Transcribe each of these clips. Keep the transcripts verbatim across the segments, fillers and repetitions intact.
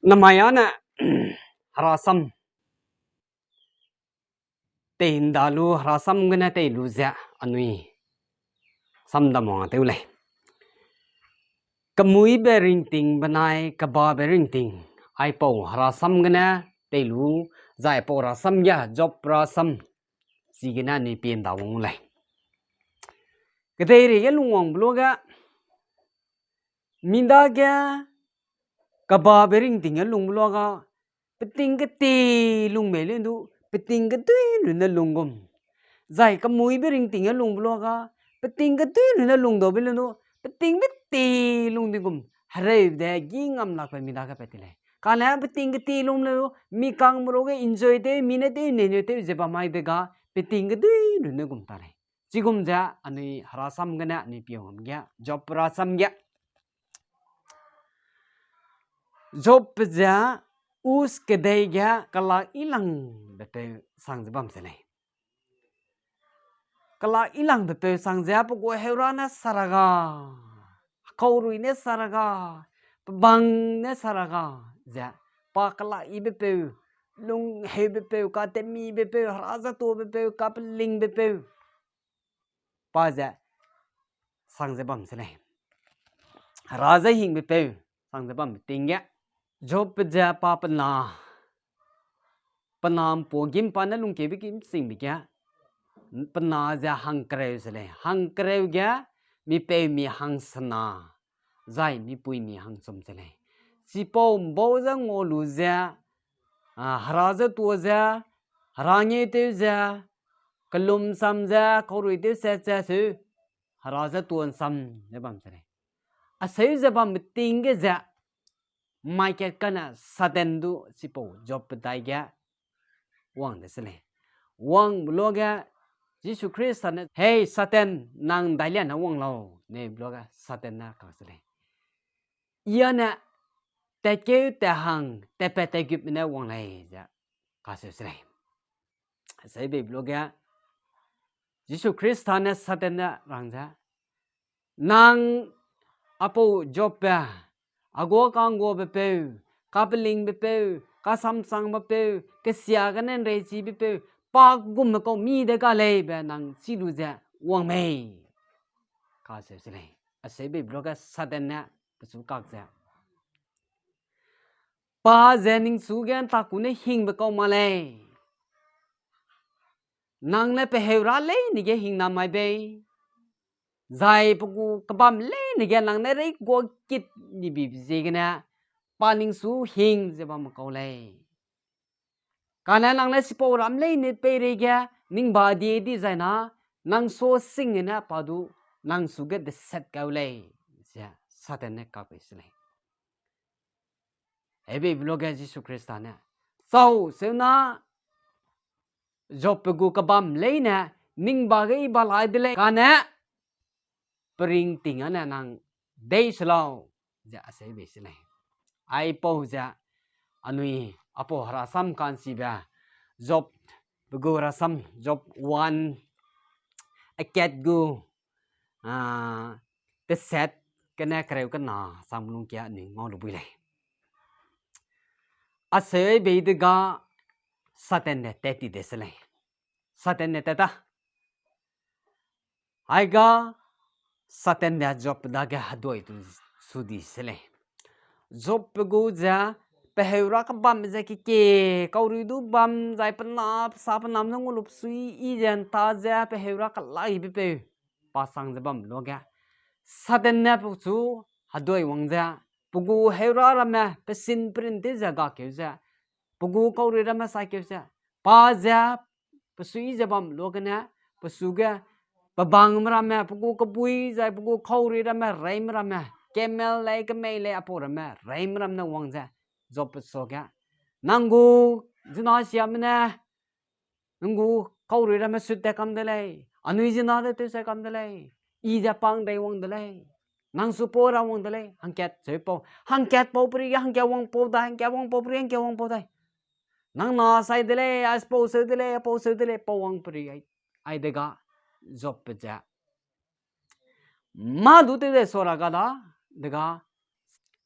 Namai â ne, herasam tei nda lu, herasam gene tei lu ze anui samdam wang tew lei. Kemuîbe ringting benai kebabe ringting, aipau herasam gene tei lu, zai pau herasam ge, Job herasam, chigene anui pie nda wang lei. Kedeirei ge lungwangbe luage, mi dage kebabe ringting ge lungbe luage, peting keti lung mei leu du, peting kedui lu ne lung gum. Zai kemuîbe ringting ge lungbe luage, peting kedui lu ne lungdaube leu du, peting keti lung di gum. Hereu de gî ngam lakbe mi dage pat ti lei. Kane peting keti lung leu du, mi kangme ruage enjoy tew, mi ne tew, neineu tew ze bam mai dega, peting kedui lu ne gum ta lei. Chigum ze anui herasam gene anui pie wang ge, Job herasam ge. Job pe ze Uz kedei ge kelak yilangbe peu sang ze bam se lei. Kelak yilangbe peu sang ze pe gu heurâ ne saraga, kaurui ne saraga, pebang ne saraga, ze pa kelak yibe peu, lungheube peu, katemibe peu, hera ze tuabe peu, kapelingbe peu, pa ze sang ze bam se lei. Hera ze hingbe peu sang ze bambe ting ge, Job pe ze pa pe na, pe na ’mpuâ gîm pa ne lungkeube gîm singbe ge, pe na ze hangkereu se lei. Hangkereu ge mipeumi hangsena, zai mipuimi hangchum se lei. Chipau ’mbau ze ngau lu ze, a, hera ze tuâ ze, hera ngeitew ze, kelum sam ze, kaurui tew sat ze seu, hera ze tuâ ’nsam ze bam se lei. Aseu ze bambe ting ge ze, mai kat kane Satan du chipau Job pe dai ge wang de se lei. Wangbe luage, Jisu Khrista ne, Hei Satan, nang ’ndailia ne wang lau, nebe luage Satan ne kak se lei. I â ne tatkeu, tahang, tatpat, tatgupme ne wang lei, ze kaseu se lei. Aseu beibe luage, Jisu Khrista ne Satan ne rang ze, Nang aipau Job pe, a guâ ka'ngguabe peu, kapelingbe peu, kasamsangbe peu, kesia gene ’nreichibe peu, pa gumme kau mi de ga lei be nang chî lu ze wang mei? Kaseu se lei. Aseu beibe luage Satan ne pechu kak ze, Pa ze ningchu ge ’ntaku ne hingbe kau ma lei. Nang ne pe heurâ leine ge hingna mai bei, zai pe gu kebam leine ge nang ne reiguakit ni bibe ziegene, pa ningchu hing ze bamme kau lei. Kane nang ne chipau ram leine peireige ning ba die dizai na, nang sa sing gene pa du nang su ge deset kau lei, ze Satan ne kak bei se lei. Hebeibe luage Jisu Khrista ne, Chau, seuna Job pe gu kebam leine ning ba ge I ba lai de lei, kane peringting â ne nang dei se lau, ze aseu bei se lei. Aipau ze anui aipau herasam ka'nchibe, Job pe gu herasam, Job one, akat gu, a, teset gene kereu kena sam lungkia anui ngau lu bui lei. Aseu bei dega Satan ne tat ti de se lei. Satan ne tat ta. Aiga Satan ne Job dage heduai tu su di se lei. Job pe gu ze pe heurâ kebam ze kekie, kaurui du bam zai pe na, pe sa pe nam ne ngulup sui I ze ’nta ze pe heurâ kelaibe peu, pa sang ze bam luage, Satan ne pechu heduai wang ze, pe gu heurâ ramme, pe sin perin tew ze gakeu ze, pe gu kaurui ramme saikeu ze, pa ze pe sui ze bam luagene, pe su ge, pe bangme ramme, pe gu kebui zai pe gu kaurui ramme, reime ramme, camel lei, kemei lei, aipau ramme, reime ram ne wang ze, Job pe suage, nang gu zina siame ne, nang gu kaurui ramme sut tat kam de lei, anui zina de tew sai kam de lei, I ze pang dei wang de lei, nang su pau ra wang de lei, hangkat seu pau, hangkat pau peri ge hangkat wang pau dai, hangkat wang pau peri hangkat wang pau dai. Nang na sai de lei, aipau seu de lei, aipau seu de lei, pau wang peri ai, ai dega, Job pe ze mâ du tew de sua ra ga da, dega,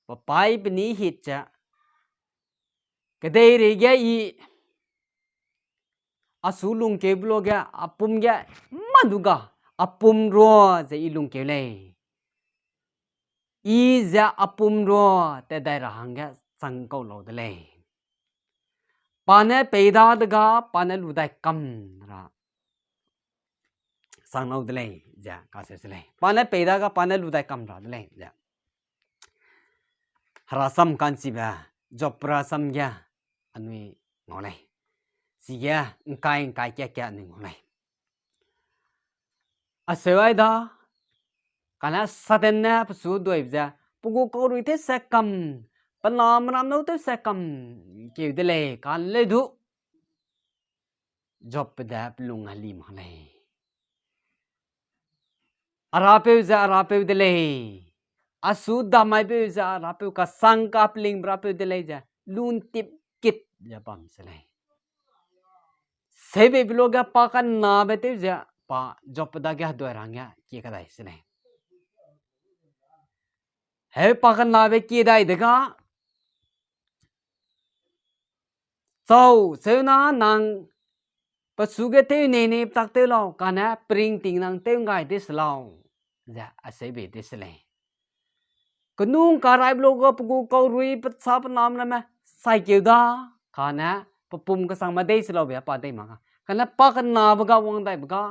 pe paî pe nî hit ze, Kedeirei ge I a su lungkeube luage, a pum ge mâ du ga, a pum rua ze I lungkeu lei. I ze a pum rua tat dai ra hangge chang kau lau de lei. Pa ne pei dadege, pa ne lu dai kam ra chang lau de lei, ze kacheu se lei. Pa ne pei dage, pa ne lu dai kam ra de lei, ze. Hera sam ka'nchibe, Job rasam ge anui ngau lei. Chige ’ngkai ’ngkai ka ge anui ngau lei. Aseu ai da, kane Satan ne pe su duibe ze, pe gu kaurui tew se kam, pe na meram nâu tew se kam keu de lei, kane leu du Job pe de pe lung heli mak lei. A Rapeu ze a Rapeu de lei. A su damaipeu ze a Rapeu, kasang kapelingbe Rapeu de lei ze, luntip kit ze bam se lei. Seubeibe luage pa kenabe tew ze, pa Job pe dage heduai ra hangge kie kadai se lei. Heu pa kenabe kie dai dege, Chau, seuna nang pe su ge tew nei nei petak tew lau, kane peringting nang tew ’nggai de se lau, ze aseu bei de se lei. Kenung karaibe luage pe gu kaurui pe sa pe nam ramme saikeu da, kane pe pum kechangme dei se laube pa dei mak ga. Kane pa kenabe ga wang daibe ga,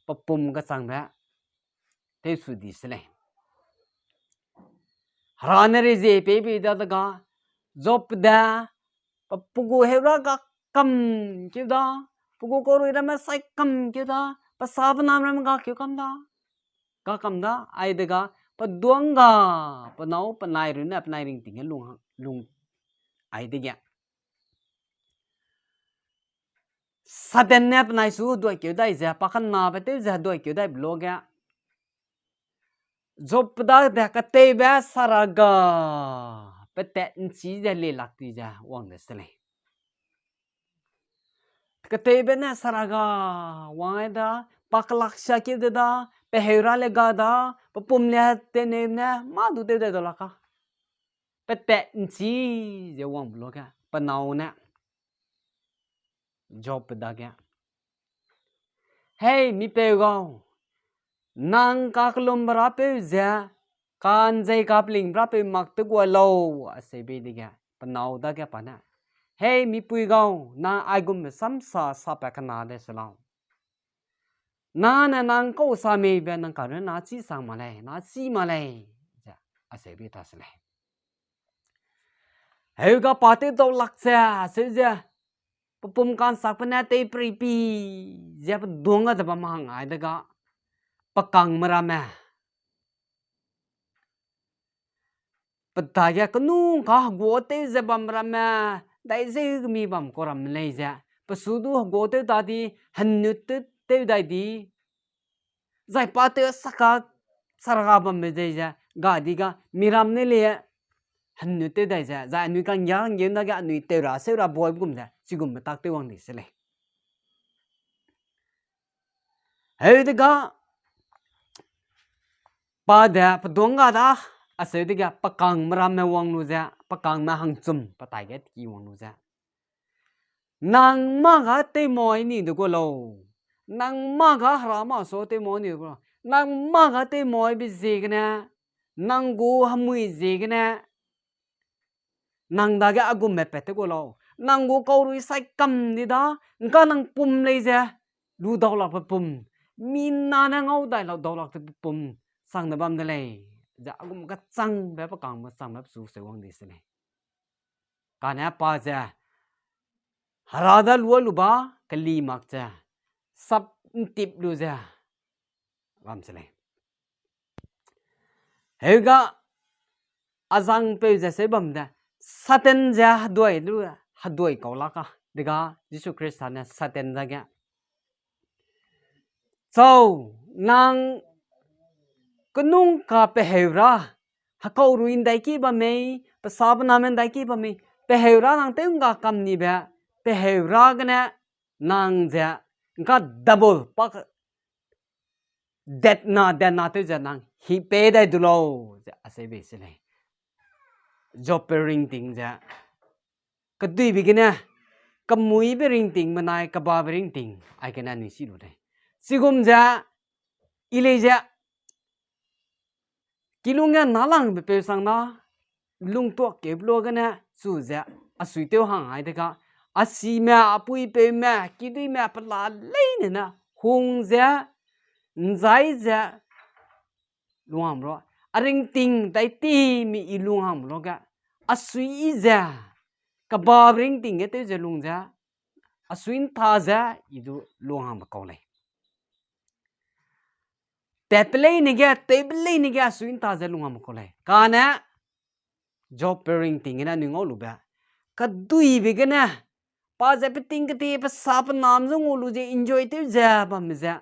pe pum kechangbe tewsu di se lei. Hera ne rezie pei bei dadege, Job de, pe, pe gu heura ga kam keu da, pe gu kaurui ramme sai kam keu da, pe sa pe nam ramme ga keu kam da, ga kam da, ai dege, pe duang ga, pe nâu, penai runne, penai ringting ge lung, lung, ai dege Satan ne penai su heduai keu dai ze, pa kenabe tew ze heduai keu daibe luage, Job pe dage keteibe saraga, pe tat ’nchi ze lelak di ze wang de se lei. Keteibe ne saraga wang ai da, pa kelaksia keu de da, pe heura le ga da, pe pum le teneu ne mâ du tew dai dau lak ka. Pe tat ’nchi ze wangbe luage, pe nâu ne Job pe dage, Hei mipeu gau, nang kakellumbe Rapeu ze, ka'nzei kapelingbe Rapeu mak te gua lau, aseu bei dege, pe nâu dage pa ne, Hei mipui gau, nang aigumbe samsa sapat kena de se lau. Nane nang kau sa meibe nang karunne na chî sang ma lei, na chî ma lei, ze aseu bei ta se lei. Heu ga pa tew dau lak ze, aseu ze, pe pum ka'nsakbe ne tei peripi ze pe duang ga ze bam hang ai dege, pe kangme ramme pe dage kenung ka heguâtew ze bam ramme, daizeu gemi bam kau ramme lei ze, pe su du heguâtew ta di, henut tew, tew dai di, zai pa tew saka, saraga bambe zei ze, ga di ga, miram ne le, henut tew dai ze, zai anui kanggia nggeu dage anui tew ra, seu ra buaibe gum ze, chigumbe tak tew wang di se lei. Heu dege, pa de pe duang ga da, aseu dege pe kangme ramme wang lu ze, pe kangme hangchum pe taige teki wang lu ze, nang mâ ga tew mai ni de gua lau, nang mâ ga hera mâ su tew mai ni de gua lau, nang mâ ga tew maibe ziegene, nang gu hemui ziegene, nang dage a gumme pat te gua lau, nang gu kaurui sai kam di da, ’ngka nang pum lei ze, lu dau lakbe pum, mina ne ngau dai lau dau lakbe pum, chang de bam de lei, ze a gum kechangbe pe kangme changbe pe su seu wang di se lei. Kane pa ze, hera da lu lu ba, keli mak ze, sap ’ntip lu ze, bam se lei. Heu ga, a zangpeu ze seu bam de, Satan ze heduai lu, heduai kau lak ka, dege Jisu Khrista ne Satan dage, Chau, nang kenung ka pe heura, hekaurui ’ndaiki bam mei, pe sa pe name ’ndaiki bam mei, pe heura nang tew ’ngga kam nibe, pe heura gene nang ze ’ngka double pa, detna, detna tew ze nang hi pei dai du lau, ze aseu bei se lei. Job pe ringting ze, keduibe gene, kemuîbe ringting benai kebabe ringting, aigene anui si lu lei. Chigum ze, i lei ze, kilung ge nâlangbe peu sang na, lungtuak keube luagene chu ze, a suitew hang ai dega, a sime, a puipeume, kiduîme, pela leine ne, hung ze, ’nzai ze, lunghangbe lu, a ringting dai ti mi i lunghangbe luage, a sui i ze, kebabe ringting ge tew ze lung ze, a sui ’nta ze, i du lunghangbe kau lei. Tatbe leine ge, tewbe leine ge, a sui ’nta ze lunghangbe kau lei. Kane, Jobbe ringting gene anui ngau lube, keduibe gene, pa ze peting keti, pe sa pe nam zu ngau lu ze enjoy tew ze bamme ze,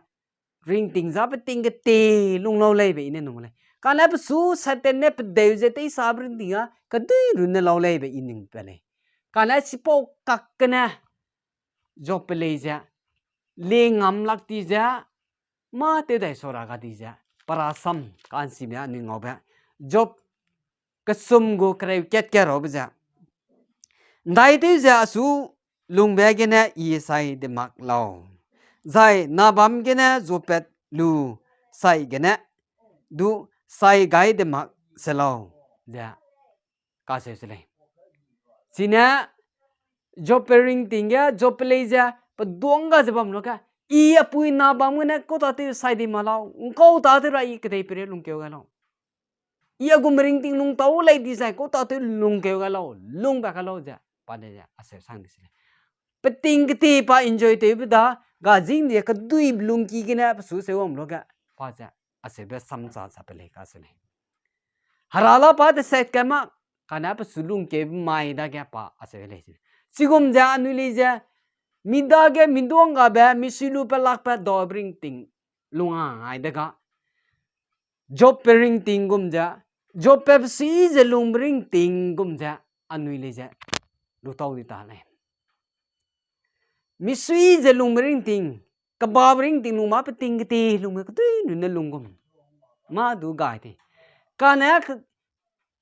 ringting za peting keti lung lau leibe i ne nung lei. Kane pe su Satan ne pedeu ze teisabe ringting a kedui runne lau leibe i ning pat lei. Kane chipau kak gene, Jobbe lei ze, lie ngam lak ti ze, mâ tew dai sua ra ga di ze, pe rasam ka'nsime anui ngaube, Job kesum gu kereu kat ke raube ze, ’ndaitew ze a su lungbe gene i sai de mak lau, zai na bam gene zuapat lu sai gene du sai gai de mak se lau, ze kacheu se lei. Chine Jobbe ringting ge, Jobbe lei ze, pe duang ga ze bam luage, i a pui na bam gene kau tatew sai di mak lau, ’ngkau tatew ra i kedei peirei lungkeu gai lau. I a gu meringting lung tau lei dizai kau tatew lungkeu gai lau, lungbe kai lau ze, pa ne ze aseu sang di se lei. Peting keti pa enjoy tewbe da, ga zing di keduibe lungki gene pe su seu wang luage, pa ze aseube samcha cha pe lei kacheu lei. Hera la pa deset kai mak, kane pe su lungkeube mai dage pa aseu lei. Chigum ze anui lei ze, mi dage mi duang gabe, mi sui lu pe lakbe dabe ringting lung hang ai dega, Jobbe ringting gum ze, Jobbe pe sui ze lungbe ringting gum ze, anui lei ze, lu tau di ta lei. Mi sui ze lungbe ringting, kebabe ringting lung mâ peting keti lungbe kedui nune lung gum. Mâ du gai ti. Kane ke-,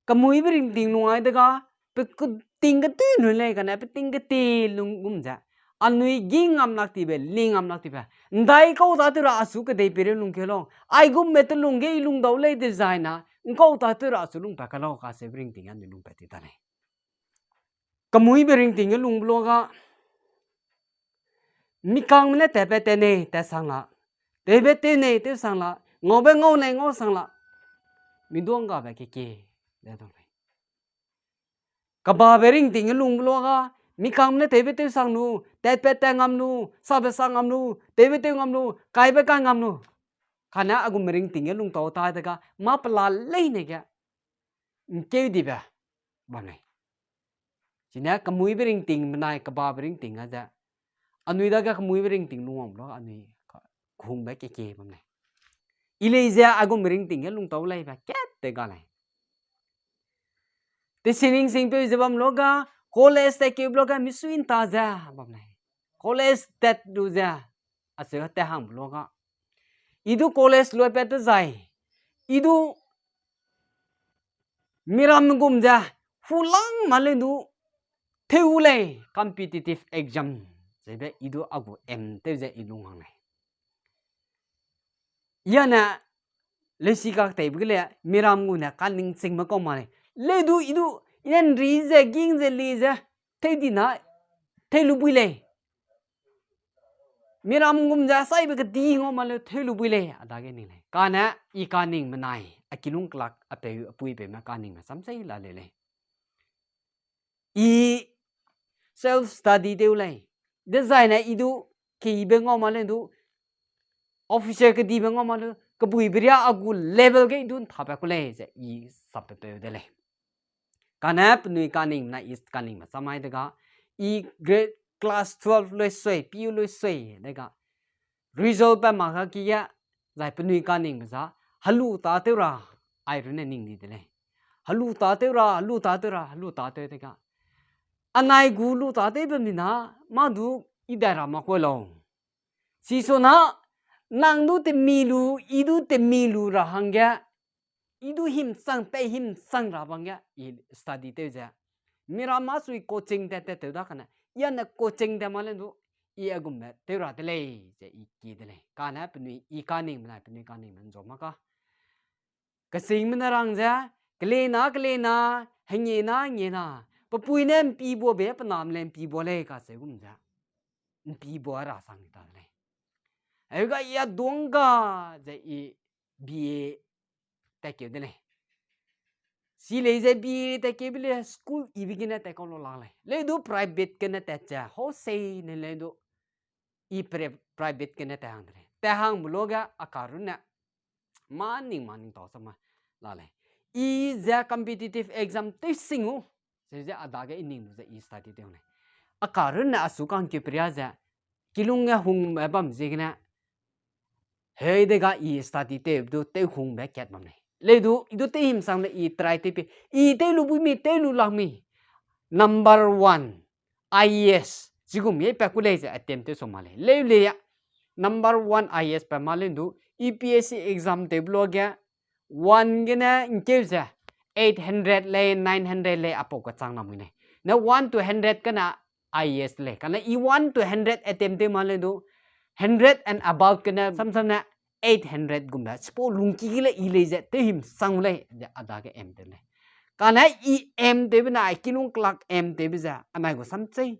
kemuîbe ringting lung ai dega, pe ku-, ting kedui nun lei kane peting keti lung gum ze, anui gi ngam lak tibe, ling ngam lak tibe, ’ndai kau tatew ra a su kedei peirei lungkeu lau, aigumbe telung ge i lung dau lei dezai na, ’ngkau tatew ra a su lungpat kai lau kacheube ringting anui lungpat ti ta lei. Kemuîbe ringting ge lungbe luage, mi kangme ne tatpat tat nei tat sang la, tewbe tew nei tew sang la, ngaube ngau nei ngau sang la, mi duang gabe kekie, ze dau lei. Kebabe ringting ge lungbe luage, mi kangme ne tewbe tew sang lu, tatpat tat ngam lu, sabe sa ngam lu, tewbe tew ngam lu, kaibe kai ngam lu. Kane a gu meringting ge lung tau ta dega, mâ pela leine ge ’ngkeu dibe bam lei. Chine kemuîbe ringting benai kebabe ringting a ze, anui dage kemuîbe ringting lung wang lu, anui ka-, kehungbe kekie bam lei. I lei ze a gu meringting ge lung tau leibe kat te ga lei. Tesining singpeu ze bam luage, college tat keu luage mi sui ’nta ze bam lei. College tat lu ze, acheu tat hangbe luage, i du college luipat dezai, i du miram gum ze, hulang ma lei du, teu lei competitive exam, zebe i du a gu aim tew ze i lung hang lei. Yane, leisi kakteibe ge le, miram gu ne kaningchingme kau ma lei. Leu du, i du, i ne ’nri ze, ging ze, li ze, tei di na, tei lu bui lei. Miram gum ze saibe kedi ngau ma leu teu lu bui lei, a dage ning lei. Kane, i kaningbe nai, a kilung kelak, a peu, a puipeume kaningbe samsei la leu lei. I self study tew lei. Dezaine i du, keyibe ngau ma leu du, officer kedibe ngau ma leu, kebuibe ria a gu level ge i du ’nthapat ku lei, ze i sapbe peu de lei. Kane penui kaningbe na i kaningbe samai dega, i grade class twelve lui sui, pi u lui sui, dega. Result pa mak ka ki ge, zai penui kaningbe za, helu tâtew ra, ai runne ning di de lei. Helu tâtew ra, helu tâtew ra, helu tâtew dega. Anai gu lu tâtewbe mina, mâ du i dai ra mak kau lau. Chisuna, nang du temi lu, i du temi lu ra hangge, i du himchang pei himchang ra bangge, i study tew ze. Mi ra mâ sui coaching tat tat tew da kane, i ane coaching tat ma leu du, i a gumbe tew ra de lei, ze i ki de lei. Kane penui i kaningbe nai, penui kaningbe nzau ma ka. Kesingme ne rang ze, kelena, kelena, hengena, hengena, pe pui ne ’mpi buabe pe name le ’mpi bua lei kacheu gum ze, ’mpi bua ra sang ta de lei. Heuga i a duang ga ze i B A tatkeu de lei. Chi lei ze B A tatkeube le school ibe gene tatkau lu lak lei. Leu du private gene tat ze, hau sei ne leu du i pri-, private gene tat hang de lei. Tat hangbe luage a karunne mâ ning mâ ning tau sa ma la lei. I ze competitive exam tew sing u, se ze a dage i ning lu ze i study tew lei. A karunne a su kangkeu peria ze, kilung ge hungbe bam ziegene, hei dega i study tew du tew hungbe kat bam lei. Leu du, i du tew himsang le i try tew pe, i tew lu bui mi, tew lu lak mi. Number one, I A S, chigum ge pa ku lei ze attempt tew sa ma lei. Leu lei a, number one I A S pa ma leu du, U P S C exam tewbe luage, one gene ’ngkeu ze, eight hundred lei, nine hundred lei, apau kachang lamui lei. Ne one to hundred kane I A S lei. Kane i one to hundred attempt tew ma leu du, hundred and above gene samsam ne eight hundred gumbe, chipau lungki ge le i lei ze tew himsang lei ze a dage aim tew lei. Kane i aim tewbe na kilung kelak aim tewbe ze anai gu sam chei.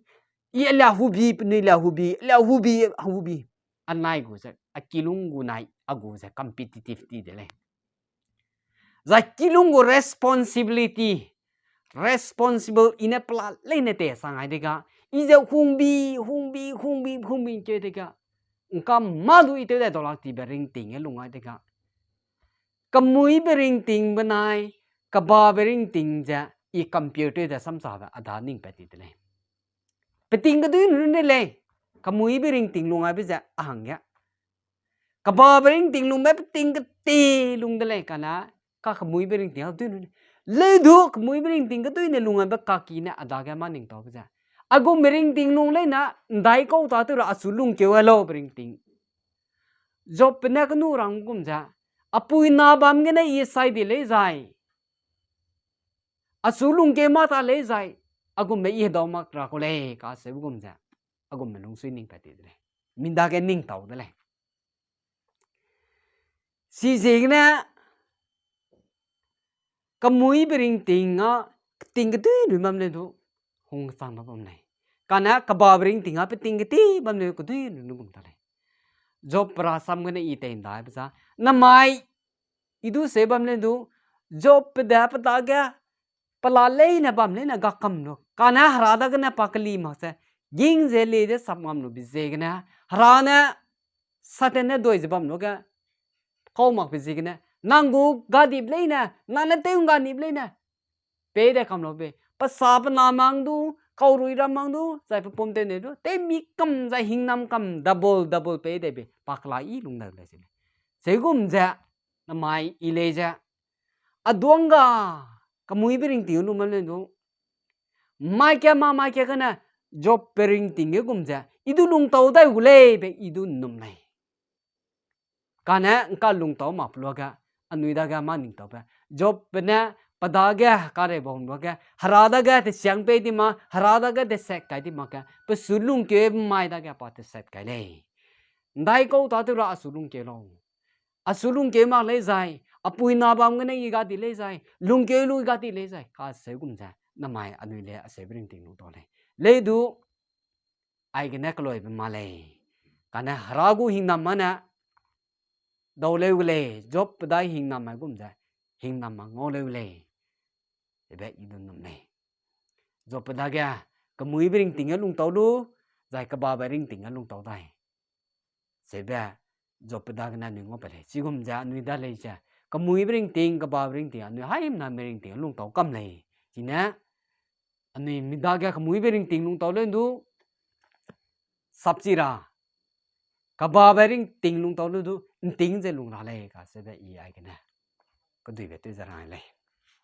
I alia hubi, penui lia hubi, alia hubi, hubi. Anai gu ze, a kilung gu nai, a gu ze competitive ti de lei. Zai kilung gu responsibility, responsible i ne pela leine te sang ai dega, i ze hungbi, hungbi, hungbi, hungbi ’ngkeu dega, ’ngka mâ du i tew dai dau lak tibe ringting ge lung ai dega, kemuîbe ringting benai kebabe ringting ze i compare tew ze samsabe a da ning pat ti de lei. Peting kedui nune lei, kemuîbe ringting lung aibe ze a hangge. Kebabe ringting lungbe peting keti lung de lei kane, ka kemuîbe ringting a dui nune. Leu du kemuîbe ringting kedui ne lung aibe kaki ne a dage mâ ning taube ze, a gumbe ringting lung leine, ’ndaikau tâtew ra a su lungkeu a laube ringting. Jobbe ne kenu rang gum ze, a pui na bam gene i sai di lei zai, a su lungkeu mâ ta lei zai, a gumbe i hedau mak ra kau lei kacheube gum ze, a gumbe lungsui ning pat ti de lei. Mi dage ning tau de lei. Chiziegene, kemuîbe ringting a, ting kedui nui bam leu du, hung chang bam lei. Kane kebabe ringting a peting keti bam leu kedui nui gum ta lei. Job pe rasam gene i tei ’ndaibe za, namai, i du se bam leu du, Jobbe de pe dage, pela leine bam leine ga kam lu. Kane Hera dagene pa keli mak ze, ging ze le ze sap ngam lube ziegene, Hera ne Satan ne dui ze bam luge, kau makbe ziegene, nang gu gadibe leine, nang ne tew ’ngga nibe leine, pei de kam laube, pe sa pe na mang du, kaurui ra mang du, zai pe pum tew ne du, tew mi kam zai hingnam kam double double pei debe, pa kela i lung dau lei se lei. Chigum ze, namai i lei ze, a duang ga, kemuîbe ringting lu ma leu du, mai ka ma mai ka gene, Jobbe ringting ge gum ze, i du lungtau dai gu lei be i du ’nnum lei. Kane ’ngka lungtau mak pe luage, anui dage mâ ning taube, Jobbe ne pe dage karei bam luage, Hera dage tesiang pei di ma, Hera dage teset kai di mak ge, pe su lungkeube mai dage pa teset kai lei. ’Ndaikau tâtew ra a su lungkeu lau. A su lungkeu mak lei zai, a pui na bam gene i ga di lei zai, lungkeu lu i ga di lei zai, kacheu gum ze, namai anui le acheube ringting lungtau lei. Leu du, aigene keloibe ma lei. Kane Hera gu hingnam ma ne, dau leu gu lei, Job pe dai hingnam mai gum ze, hingnam ma ngau leu lei. Ebe i du ’nnum lei. Job pe dage, kemuîbe ringting ge lungtau lu, zai kebabe ringting ge lungtau dai. Sebe, Job pe dagene anui ngau pat lei. Chigum ze anui da lei ze, kemuîbe ringting, kebabe ringting, anui haimname ringting lungtau kam lei. Chine, anui mi dage kemuîbe ringting lungtau leu du, sapchi ra, kebabe ringting lungtau leu du, ’nting ze lung ra lei kacheube i aigene, keduibe tew ze rang lei.